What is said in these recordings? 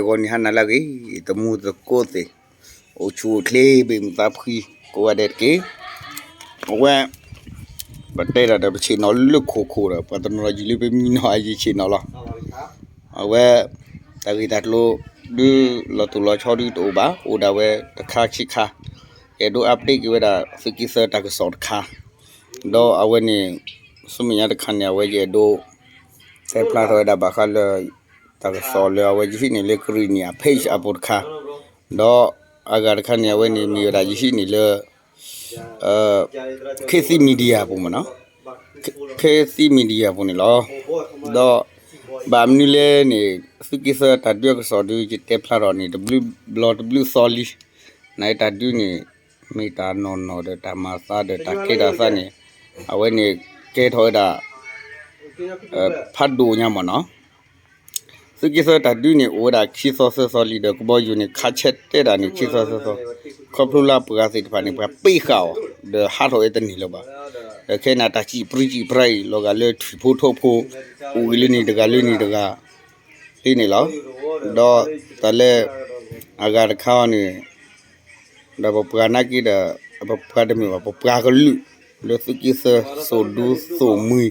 ဂီၤနံၤဟါနၤလၢအဂ့ၤ, တံၤသကိးသ့ၣ်, အိၣ်ဆူၣ်အိၣ်ချ့ ဘၣ်မုာ်သးဖှံကိးဂၤဒဲးတက့ၢ်. အဝဲ ပတဲဒၣ်ဒီးပဆ့ၣ်နီၤလၢခိၣ်ခိၣ်ဒီး ပှၤတနီၤနီၤယံာ်လၢပမံနီၤအယံာ်ဆ့ၣ်နီၤလီၤ. အဝဲ တၢ်ဂ့ၢ်တၢ်ကျိၤ ဒုးလီၤတိၢ်လီၤဆီဒုးတအိၣ်ဘၣ်, အိၣ်ဒၣ်ဝဲတခါခံခါ, အဲၣ်ဒိး update က့ၤဝဲဒၣ် သုးက့သၢတၢ်ကစီၣ်တခါ, ဒီးအဝဲန့ၣ် ဆူမဲာ်ညါတခါန့ၣ် အဝဲယအဲၣ်ဒိး တဲဖျါထီၣ်ဝဲဒၣ်ဘၣ်ဃးလၢ တၢ်ကစီၣ်လၢအဝဲယဟံးန့ၢ်လၢကရံၣ်နံၣ်အ page အပူၤတခါ, ဒီးအဂၤတခါန့ၣ် အဝဲန့ၣ်မ့ၢ်ဝဲဒၣ်ယဟံးန့ၢ်လၢ Khit Thit Media အပူၤမ့ၢ်နီၤ, Khit Thit Media အပူၤန့ၣ်လီၤ. ဒီး ဘၣ်မနုၤလဲၣ်န့ၣ် သုးက့သၢတၢ်ဒုးအကစီၣ်ဒုး ယတဲဖျါထီၣ်န့ၣ် တဘျုးဘျီတဘျုးသီလံ, နတၢ်ဒုးန့ၣ် မ့ၢ်တၢ်နီၢ်နီၢ်ဒီးတၢ်မၤသးဒီးတၢ်ကဲထီၣ်သးန့ၣ် အဝဲန့ၣ်ကဲထီၣ်ဝဲဒၣ် ဖးဒိၣ်ညါမ့ၢ်နီၤ. သုးက့သၢတၢ်ဒုးန့ၣ် အိၣ်ဝဲဒၣ်ခံသီသၢသီလံဒီး ကဘီယူၤန့ၣ် ခးဆဲးတဲတၢ်န့ၣ် ခံသီသၢသီ, ခီဖျိလၢပှၤသ့ၣ်တဖၣ်န့ၣ် ပှၤပ့းဃာ်အီၤ ဒီးဟးထီၣ်ဝဲတန့ၢ်လၢၤဘၣ်. ဒီးခဲအံၤန့ၣ် တၢ်စံၣ်ပြံစံၣ်ပြါအံၤ လီၤဂာ်လၢထံၣ်ဖိထိၣ်ဖိ အိၣ်ဂ့ၤလၢန့ၣ်တဂၤလၢန့ၣ်တဂၤ လံန့ၣ်လီၤ. ဒီးတၢ်လၢ အဂၤတခါအံၤန့ၣ် ဒီးပပှၤနာ်က့ဒီး ပပှၤတမ့ၢ်ဘၣ် ပပှၤကလုာ် လၢသုးက့သၢ သိၣ်ဒူသိၣ်မှံ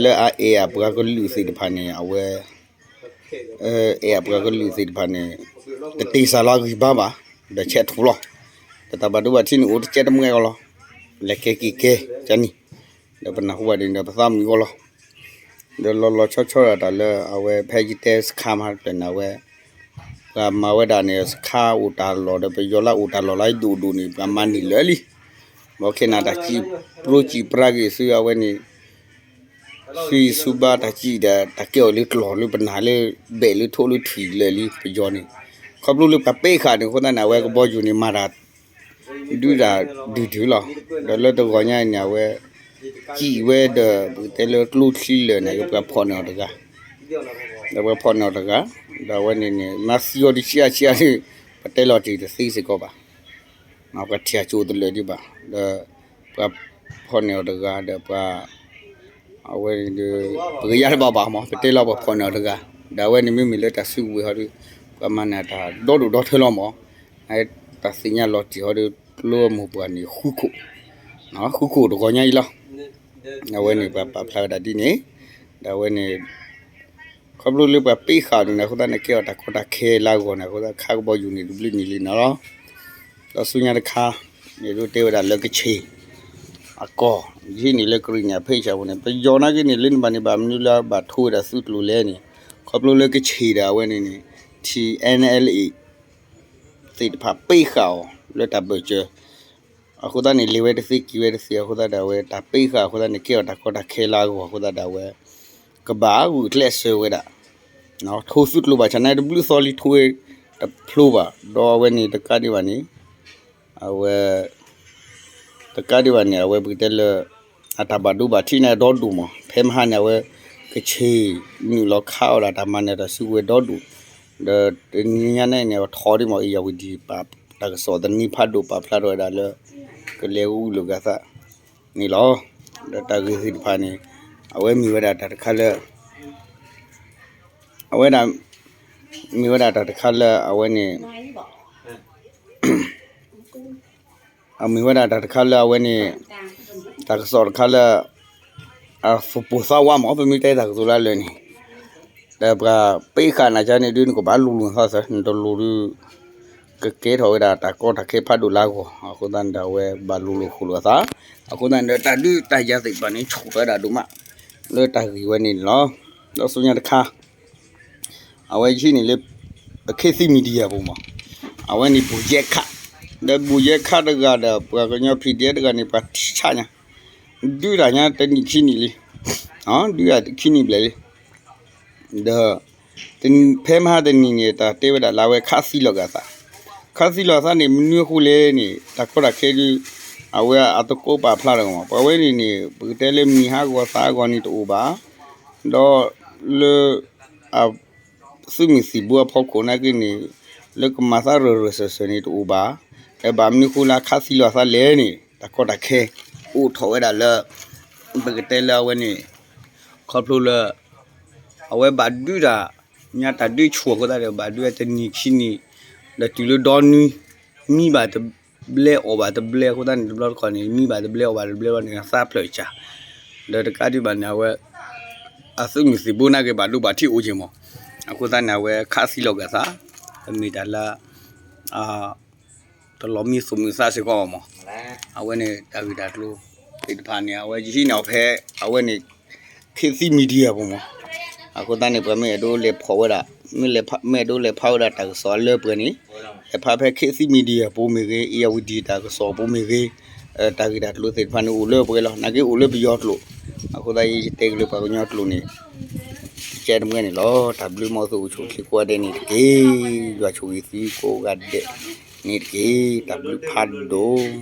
လၢအအဲၣ်အပှၤကလုာ်သ့ၣ်တဖၣ်န့ၣ် အဝဲ အဲၣ်အပှၤကလုာ်သ့ၣ်တဖၣ်န့ၣ် တတ့ၢ်စၢ်လီၤအဂံၢ်ဘါဘၣ်, ဒီးဆဲးထူၣ်လီၤ. ဒီးတၢ်ဘၣ်ဒိဘၣ်ထံးန့ၣ် အိၣ်တကဲတမှဲအီၤလီၤ. လဲၤကဲက့ၤကဲ ကန့ၣ် ဒီးပနၢ်ဟူဘၣ်ဒ်န့ၣ်ဒီး ပသးမုာ်အီၤလီၤ. ဒီးလီၤလီၤဆီဆီဒၣ်တၢ်လၢအဝဲဖဲယတဲစခါမးတဖျၢၣ်န့ၣ် အဝဲ ပှၤမၤဝဲဒၣ်န့ၣ် စခါအိၣ်တၢ်လီၢ်ဒီး ပယီၤလၢအိၣ်တၢ်လီၢ်လၢဒိၣ်ဒိၣ်န့ၣ် ပှၤမၤန့ၢ်လၢာ်လံ. ဘၣ်ခဲနၤတၢ်စံၣ်ပြိစံၣ်ပြါက့ၤဆူအဝဲန့ၣ် ဆူယဆူဘါတၢ်စံၣ်ဒီး တၢ်ကဲအီၤလၢကျီၢ်လၢပနၢ်လၢ ဘဲးလၢထိၣ်လၢထံၣ်လၢာ်လံပယီၤန့ၣ်, ခီဖျိလၢပှၤပ့းဃာ်န့ၣ်အဃိသတးန့ၣ် အဝဲကဘီယူၤန့ၣ် မၤတၢ် ဒုးတၢ်ဒုၣ်ဒုၣ်လီၤ. ဒီးလၢတဂီၤညါအံၤန့ၣ် အဝဲ စံၣ်ဝဲဒီး ပကတဲလၢကျိချံလၢာ်န့ၣ် ပှၤဖီၣ်န့ၢ်အီၤတဂၤ, ဒီးပှၤဖီၣ်န့ၢ်အီၤတဂၤ, ဒီးအဝဲန့ၣ်န့ၣ် မၤသံအီၤဒံးဆံးအါဆံးအါန့ၣ် ပတဲလီၤတံၢ်တသ့စ့ၢ်ကီးဘၣ်. ပှၤထံၣ်အကၠိတလၢာ်ဒံးဘၣ်, ဒီးပှၤဖီၣ်န့ၢ်အီၤတဂၤ ဒီးပှၤ အဝဲန့ၣ်ဒီး ပကယါတဘၣ်ဘၣ်မး ပတဲလီၤပှၤဖီၣ်န့ၢ်အီၤတဂၤ, ဒီးအဝဲန့ၣ်မ့မ့ၢ်လၢတၢ်စုကဝဲၤဟီဒီး ပှၤမၤန့ၢ်တၢ်ဒီဒိၣ်ဒီထၢလီၤမး, တၢ်သ့ၣ်ညါလီၤတံၢ်ဟီဒီး ကျိအမိၢ်ပှၢ်န့ၣ်ဃုခိၣ်, ဃုခိၣ်တဂီၤညါအံၤလီၤ. အဝဲန့ၣ်ပှၤပာ်ဖျါဝဲဒၣ်ဒ်န့ၣ်, ဒီးအဝဲန့ၣ် ခီဖျိလၢပှၤပ့းဃာ်န့ၣ် အဃိသတးန့ၣ် ကဲအီၤတၢ်ကီတၢ်ခဲလၢအဂီၢ်န့ၣ် အဃိသတးခါကဘီယူၤန့ၣ် တဘျုးနံၣ်လံန့ၣ်လီၤ. ဒီးဆူညါတခါ ယအဲၣ်ဒိးတဲဝဲဒၣ်လၢကခ့ၣ် အကီၢ် ယဟံးန့ၢ်လၢကရံၣ်နံၣ်အ page အပူၤန့ၣ် ပယီၤနာ်က့န့ၣ် လၢနဘၣ်န့ၣ် ဘၣ်မနုၤလၢဘၣ်ထိဝဲဒၣ်သုးကျိၤလဲၣ်န့ၣ် ခီဖျိလၢကခ့ၣ်ဒီးအဝဲန့ၣ်န့ၣ် ထံ NLA သ့ၣ်တဖၣ်ပ့းဃာ်အီၤလၢတၢ်ဘၢၣ်စၢၤ အဃိသတးန့ၣ် လဲၤဝဲတသ့က့ၤဝဲတသ့အဃိသတးဒီး အဝဲတၢ်ပ့းဃာ်အဃိသတးန့ၣ် ကဲအီၤတၢ်ကီတၢ်ခဲလၢအဂီၢ်အဃိသတးဒီး အဝဲ ကဘၣ်ဂုာ်ကျဲးစၢးဝဲဒၣ် ထိသုးကျိၤဘၣ်ဆၣ်န့ၣ် တဘျုးသီလံထိဝဲတဖျိဘၣ် ဒီးအဝဲန့ၣ်တကးဒံးဘၣ်န့ၣ် အဝဲ တကးဒံးဘၣ်န့ၣ် အဝဲပကတဲလၢ အတၢ်ဘၣ်ဒိဘၣ်ထံးန့ၣ်ဒီဒိၣ်မး ဖဲမဟါန့ၣ် အဝဲ ကခ့ၣ်နုာ်လီၤခးအီၣ်ဒၣ်တၢ်မၤနၢၤတၢ်စုကဝဲၤဒီဒိၣ် ဒီးတနံၤညါန့ၣ်န့ၣ် အထီဒ်မး အ့ၣ်ယၢ်ဝံၤဒံး ပာ်တၢ်ကစီၣ်သန့ဖးဒိၣ်ပာ်ဖျါထီၣ်ဝဲဒၣ်လၢ ကလဲၤဂုာ်လိာ်က့ၤသးန့ၣ်လီၤ. ဒီးတၢ်ဂ့ၢ်သ့ၣ်တဖၣ်န့ၣ် အဝဲမ့ၢ်ဝဲဒၣ်တၢ်တခါလၢ အဝဲဒၣ် မ့ၢ်ဝဲဒၣ်တၢ်တခါလၢအဝဲန့ၣ် အမ့ၢ်ဝဲဒၣ်တၢ်တခါလၢအဝဲန့ၣ် တၢ်ကစီၣ်တခါလၢ အသူၣ်ပိၢ်သးဝးမး ပမ့ၢ်တဲတၢ်ကတိၤလၢလၢာ်န့ၣ် ဒီးပှၤပ့းဃာ်နၤကန့ၣ်ဒုး နကဘၣ်လူၤလိာ်သးသၢ နတလူၤဒုး ကကဲထီၣ်ဝဲဒၣ်တၢ်ကီတၢ်ခဲဖးဒိၣ်လၢအဂီၢ် အဃိသတးန့ၣ်ဒီး အဝဲဘၣ်လူၤလိာ်ဃိာ်လိာ်အသး အဃိသတးန့ၣ်ဒီး တၢ်ဒုးတၢ်ယၤသ့ၣ်တဖၣ်န့ၣ် ဆူၣ်ထီၣ်ဝဲဒၣ်ဒိၣ်မး လၢတၢ်ဂ့ၢ်ဝဲန့ၣ်န့ၣ်လီၤ. ဒီးဆူညါတခါ အဝဲယဟံးန့ၢ်လၢ Khit Thit Media ပူၤမး အဝဲန့ၣ် ဘိၣ်ယဲခး ဒီးဘိၣ်ယဲခးတဂၤဒီး ပှၤကညီ PDF တဂၤန့ၣ် ပှၤထံၣ်ဆးညါ ဒုးတၢ်ညါတနံၣ်ခံနံၣ်လံ ဒုးတၢ်ခံနံၣ်ဘျဲၣ်လံ ဒီး ဖဲမဟါတနံၤန့ၣ် တၢ်တဲဝဲဒၣ်လၢအဝဲခးသံလီၤက့ၤအသး ခးသံလီၤအသးန့ၣ် မနုၤအဃိလဲၣ်န့ၣ် တၢ်ကီတၢ်ခဲဒုး အဝဲအသကိးပာ်ဖျါလီၤမး ပှၤဝဲန့ၣ်န့ၣ် ပကတဲလၢမံၤဟးဂီၤသးဟးဂီၤန့ၣ် တအိၣ်ဘၣ် ဒီးလၢ အ သုးမုၢ်သံၣ်ဘိအဖီခိၣ်နာ်က့န့ၣ် လၢကမၤသးရၢၢ်ရၢၢ်စၢၢ်စၢၢ်န့ၣ်တအိၣ်ဘၣ် ဒီးဘၣ်မနုၤဃိလၢခးသံလီၤအသးလဲၣ်န့ၣ် တၢ်ကီတၢ်ခဲ အိၣ်ထီၣ်ဝဲဒၣ်လၢ ပကတဲလၢအဝဲန့ၣ် ခီဖျိလၢ အဝဲဘၣ်ဒုးတၢ် ညါတၢ်ဒုးဆူၣ်အဃိသတးဒီး ဘၣ်ဒုးဝဲတနံၤခံနံၤ, ဒီးတုၤလၢဒီနွံ မံဘၣ်တဘျဲအီၣ်ဘၣ်တဘျဲအဃိသတးန့ၣ် တဘျီတခီၣ်န့ၣ် မံဘၣ်တဘျဲအီၣ်ဘၣ်တဘျဲဘျီန့ၣ် အသးဖျၢၣ်စၢ်, ဒီးတကးဒံးဘၣ်န့ၣ် အဝဲ အသုးမုၢ်သံၣ်ဘိနာ်က့ဘၣ်ဒိဘၣ်ထံးအိၣ်က့ၤမး, အဃိသတးန့ၣ် အဝဲခးသံလီၤက့ၤအသး, ပမ့ၢ်တၢ်လၢ တလီၤမံသူၣ်မုာ်သးစ့ၢ်ကီးဘၣ်မး, အဝဲန့ၣ်တၢ်ဂ့ၢ်တၢ်ကျိၤသ့ၣ်တဖၣ်န့ၣ် အဝဲယဟံးန့ၢ်အီၤဖဲ အဝဲန့ၣ် ခေတ်သစ် Media ပူၤမး, အဃိသတးန့ၣ် ပှၤမ့ၢ်အဲၣ်ဒိးလဲၤဖီၣ်ဝဲဒၣ်, မ့ၢ်လဲၤဖး, မ့ၢ်အဲၣ်ဒိးလဲၤဖးဝဲဒၣ်တၢ်ကစီၣ်အလၢပှဲၤန့ၣ်, လဲၤဖးဖဲ ခေတ်သစ် Media ပူၤမ့ၢ်ဂ့ၤ, အ့ၣ်ယၣ်ဝတံၣ်တၢ်ကစီၣ်ပူၤမ့ၢ်ဂ့ၤ, တၢ်ဂ့ၢ်တၢ်ကျိၤသ့ၣ်တဖၣ်န့ၣ် အိၣ်လၢပှဲၤလီၤ. နာ်က့အိၣ်လၢပယီၤကျိာ်, အဃိသတးယတဲက့ၤလၢပှၤကညီကျိာ်န့ၣ် ကဲတမှဲန့ၣ်လီၤ. တၢ်ဘျုးမ်သုအိၣ်ဆူၣ်အိၣ်ချ့ကိးဂၤဒဲးန့ၣ်တက့ၢ်. ယွၤဆိၣ်ဂ့ၤသုကိးဂၤဒဲးန့ၣ်တက့ၢ်. တၢ်ဘျုးဖးဒိၣ်